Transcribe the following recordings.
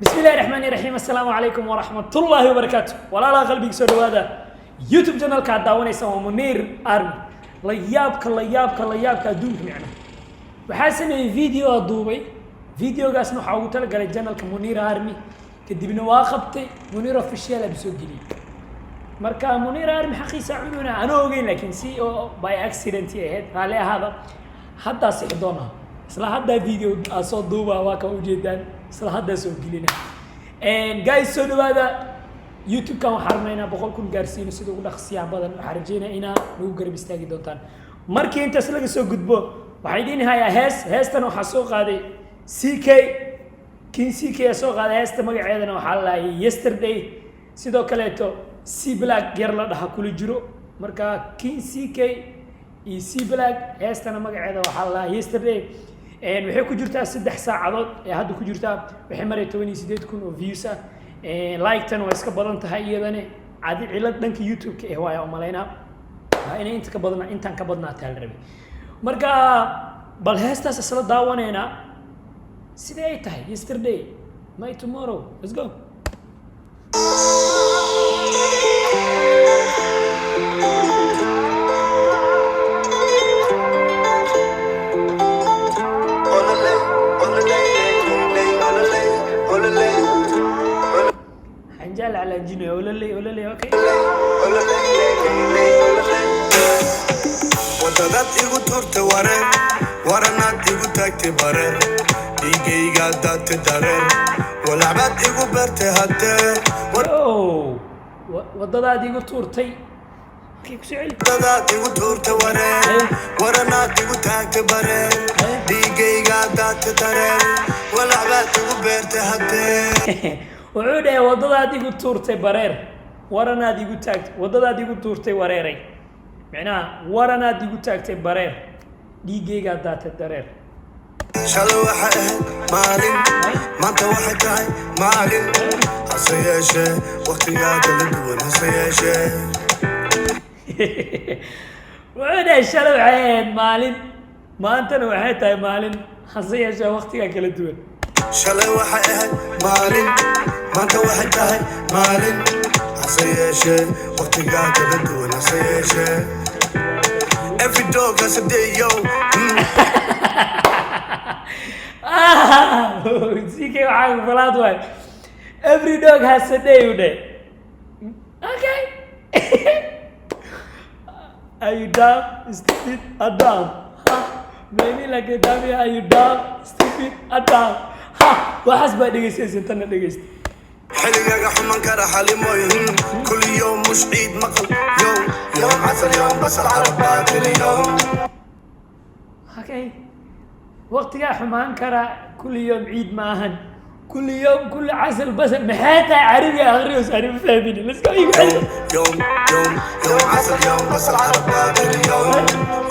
Bismi illahi raxmaani raxiim. Assalaamu calaykum waraxmatullaahi wabarakaatu. Walaalaha qalbiga, soo dhawaada YouTube channelka aad daawanaysaan waa Muniir Army. La yaabka, la yaabka, la yaabka adduunka micna waxaa sameeyey video aa duubay. Videogaasna waxaa ugu talagalay channelka Muniir Army, kadibna waa qabtay Muniir Official aa soo geliyey. Marka Muniir Army xaqiisa cununa anoo ogeyn, laakiin si oo by accident ay ahayd, raalli ahaada. Haddaa sixi doonaa, isla haddaa video aa soo duuba, waa ka ujeedaan, isla haddaa soo gelina. Guys, soo dhawaada YouTube-kan. Waxaan rabnaa inaa 100,000 gaarsiino sida ugu dhaqsiyaha badan. Waxaan rajeynaya inaa nagu garab istaagi doontaan. Markii intaas laga soo gudbo, waxaan idiin hayaa hees. Heestan waxaa soo qaaday CK King. CK aa soo qaaday heesta, magaceedana waxaa la lahay Yesterday. Sidoo kaleeto C Black yar la dhaha kula jiro. Marka King CK iyo C Black, heestana magaceeda waxaa la lahaa Yesterday. Waxay ku jirtaa 3 saacadood ee hadda ku jirtaa. Waxay maray 18,000 oo views ah. Like-tan waa iska badan tahay iyadane. Cadi cilad dhanka YouTube-ka eh waaya umalaynaa, waa inay inta ka badnaa, intaan ka badnaataa la rabay. Marka bal heestaas isla daawanaynaa sidee ay tahay. Yesterday my tomorrow, let's go. Xanjaal calaajinaya, ololey ololey, okay. Wadadaad igu tuurtay wareer, waranaad igu taagtay bareer, dhiigaygaa daatay dareer, walacbaad igu beertay haddee. Oh, waddadaad igu tuurtay, okay, ku soo celi. Wadadaad igu tuurtay wareer, waranaad igu taagtay bareer, dhiigaygaa daatay dareer, walacbaad igu beertay haddee. Wuxuu dhahay: waddadaad igu tuurtay bareer, waranaad igu taagtay. Waddadaad igu tuurtay wareeray, micnaha waranaad igu taagtay bareer, dhiiggaygaa daatay dareer. Shalay waxay ahayd maalin, maanta waxay tahay maalin, hase yeeshee waqtigaa kala duwan, hase yeeshee. Wuxuu dhahay: shalay waxay ahayd maalin, maantana waxay tahay maalin, hase yeeshee waqtigaa kala duwan. Shalay waxay ahayd maalin, maanta waxay tahay maalin, hase yeeshee waqtigaa kala duwan, hase yeeshee. Every dog has a day, yo. CK waxaa falaad waay. Every dog has a day u dhe. Okay, are you dumb, stupid or dumb? Ha, maybe like a dummy. Are you dumb, stupid or dumb? Ha, waxaas baa dhegeysanaysa, tanna dhegeysta. Xilligaaga xuman kara xalimoy. كل يوم مش عيد maqal يوم يوم عسل يوم بس العرب باكل يوم. Okay, waqtigaa xumaan kara, kulli yoom ciid ma ahan, kulli yoom kulli casal basal. Maxay tahay carabiga akhriyos? Ani ma fahmini. Let's go, igu celi. يوم يوم يوم عسل يوم بس العرب باكل يوم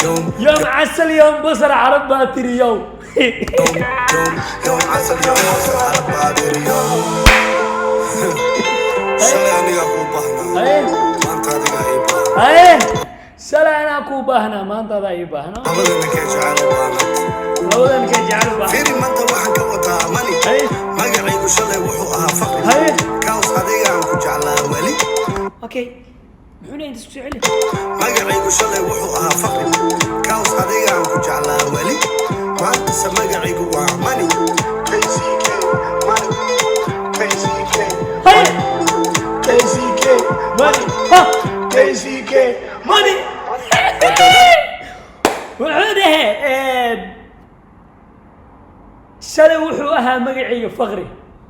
يوم. يوم عسل يوم بصل carab baa tiri yow. يوم يوم يوم عسل يوم بس العرب باكل يوم. Shalay anigaa kuu baahnaa, maanta adigaa ii baahan. Haye, shalay anaa kuu baahnaa, maanta adaa ii baahnaa. Labadana kee jecel u baahnad? Labadan kee jecel u baahnaa? Fiiri, maanta waxaan ka wataa money. Magacaygu shalay wuxuu ahaa faqri. Kaws adigaan ku jeclaa weli. Okay, muxuu leeyahay? Inta isku soo celi. Magacaygu shalay wuxuu ahaa faqri, kaws adigaan ku jeclaa weli, maantase magacaygu waa money. KCK money, KCK. Haye. KCK. Money, ha. KCK. Money. Wuxuu dhahe: shalay wuxuu ahaa magacayga faqri,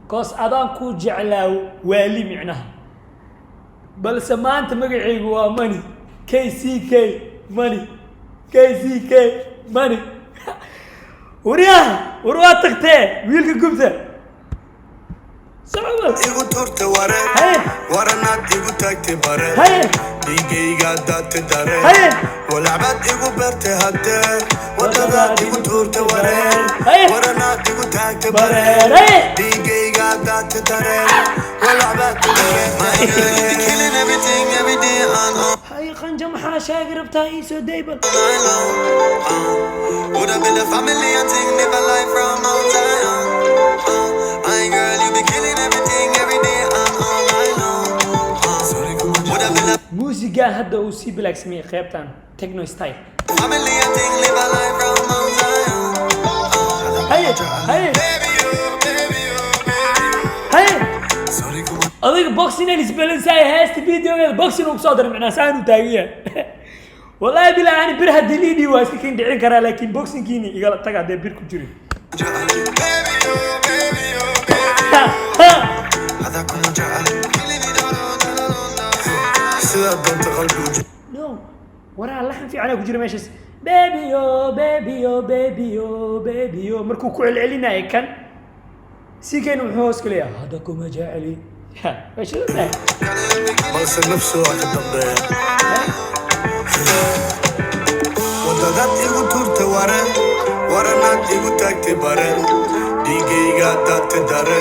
koos adaan kuu jeclaa waali micnaha, balse maanta magacaygu waa money. KCK money, KCK money. Waryaha, war waa tagtee wiilka gubta socda. Igu tuurtay wareer, waranaad igu taagtay bareer, dhiigaygaa daatay dareer, walacbaad igu beertay haddee. Wadadaad igu tuurtay wareer, waranaad igu taagtay bareer, dhiigaygaa daatay dareer, walacbaad igu beertay. Killing everything every day on all Hay, qanja maxaa sheegi rabtaa? Ii soo daybal. night long. Would have been a family and thing, live a life from Mount Zion. I Everything, girl, you be killing everything every day and all night long. Would have been a Muusiga hadda uu sii bilaagsamiyey qeybtan techno style. Family and thing, live a life from Mount Zion. Haye, haye. Baby, you, baby, you, baby, you. Haye. Sorry, come on. Adiga boxing isbelensaay heesta videogeeda boxing uu kusoo daray, macnaa saan uu taagan yahay. Wallahi bilaa ani bir haddii liidii waa iska kin dhicin karaa, laakiin boxingkiini igala taga haddee bir ku jirin. Baby, you, baby, you, baby. Ha, ha. هذا كله جعل. Killing it all, all, all, all. Sidaa doonta qalbi u No, waraa laxan fiicanaa ku jira meeshaas. Baby yo, baby yo, baby yo, baby yo, markuu ku celcelinaya kan sikeen wuxuu hoos ka leeyahay hadda kuma jecli. Ha, way shidan tahay. Balse nafsi waa ka dambeeya. Wadadaad igu tuurtay ware, waranaad igu taagtay bare, dhiigayga daatay dare,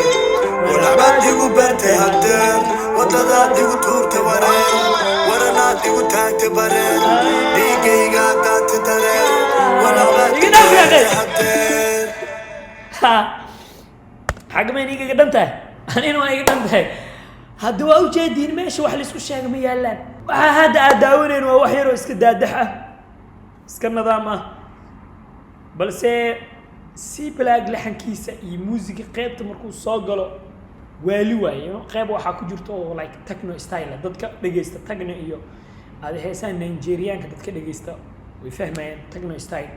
walacbaad igu beertay hadeer. Wadadaad igu tuurtay ware, waranaad igu taagtay bare, dhiigayga daatay dare, walacbaad Iga igu dhaaf beertay yaaqay. hadeer. Ha, xagmeen igaga dhan tahay, anina waa iga dhan tahay. Hadda waa ujeediin meesha wax laisku sheega ma yaalaan. Waxaa hadda aad daawanayn waa wax yaroo iska daadax ah, iska nidaam ah, balse si balaag laxankiisa iyo muusiga qeybta markuu soo galo waali waaye. Qeyb waxaa ku jirta oo like techno style ah. Dadka dhegeysta techno iyo aad heesaha Nigerianka dadka dhegeysta way fahmayaan techno style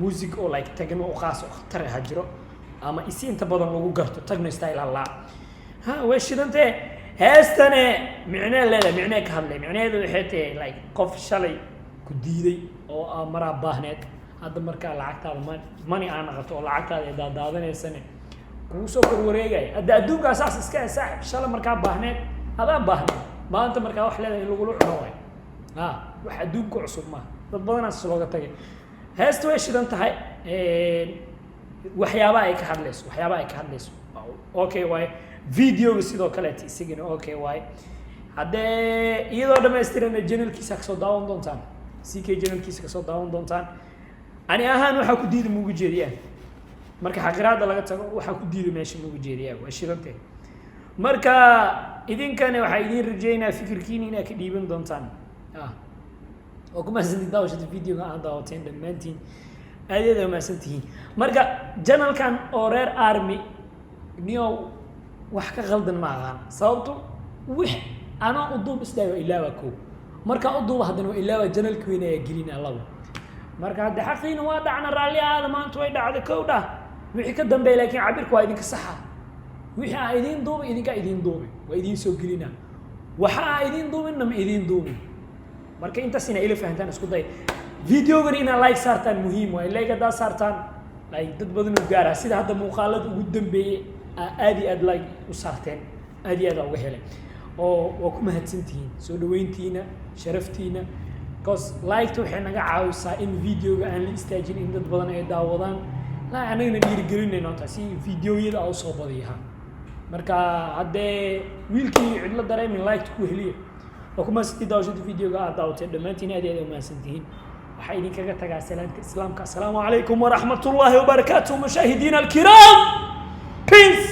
music oo like techno oo khaas oo khatar ah jiro ama isi inta badan lagu garto techno style allaa. Ha, way shidantee heestane. Micnee leedahay, micnee ka hadlay, micnaheedu waxay tahay like qof shalay ku diiday oo aa maraa baahneed, hadda markaa lacagtaada mani aa naqato oo lacagtaada ay daadaadanaysane kugu soo kor wareegaya. Hadda adduunkaa saas iska ah, saaxib. Shalay markaa baahneed adaa baahneed, maanta markaa wax leedahay in lagula cuno waay. Ha, wax adduunka cusub maaha, dad badanaas looga tagay. Heesta way shidan tahay. Waxyaabaha ay ka hadlayso, waxyaabaha ay ka hadlayso okay waaye. Videoga sidoo kaleeta isagana okay waaye. Haddee iyadoo dhammaystirana channelkiisa kasoo daawan doontaan, CK channelkiisa kasoo daawan doontaan. Ani ahaan waxaa ku diida muugu jeediyaa, marka xaqiraada laga tago, waxaa ku diida meesha muugu jeediyaa. Waa shidantee. Marka idinkana waxaa idiin rajeynaa fikirkiina inaad ka dhiiban doontaan. Ah, waa ku mahadsantiin daawashada videoga aan daawateen dhammaantiin, aad aad mahadsan tihiin. Marka channelkan oo reer army niyow wax ka qaldan ma aqaan, sababto wix anaa u duub isdhaay waa ilaawaa kow, markaa u duuba haddana waa ilaawaa. Channelka weyn ayaa gelina labo. Marka hadde xaqiina waa dhacna, raalli aada, maanta way dhacday kow dhah. Wixii ka dambeeya laakiin cabirka waa idinka saxa. Wixii aan idiin duubay idinkaa idiin duubay, waa idiin soo gelina. Waxa aan idiin duubinna ma idiin duubin. Marka intaas inaa ila fahantaan isku day. Videogan inaa like saartaan muhiim waay. Like haddaad saartaan, like dad badan u gaaraa, sida hadda muuqaalada ugu dambeeyey aa aad iyo aad like u saarteen, aad iyo aad aa uga helay oo waa ku mahadsantihiin soo dhaweyntiina, sharaftiina, because liketa waxay naga caawisaa in videoga aan la istaajin, in dad badan ay daawadaan la anagana dhiirigelinayno taa si videoyada aa usoo badiyaha. Marka haddee wiilkii cidlo dareemin liketa ku heliya. Waa ku mahadsantihiin daawashada videoga aad daawateen dhammaantiin, aad iyo aad u mahadsantihiin. Waxaa idinkaga tagaa salaamta islaamka. Asalaamu calaykum waraxmat ullaahi wabarakaatuh, mushaahidiina alkiraam. Peace.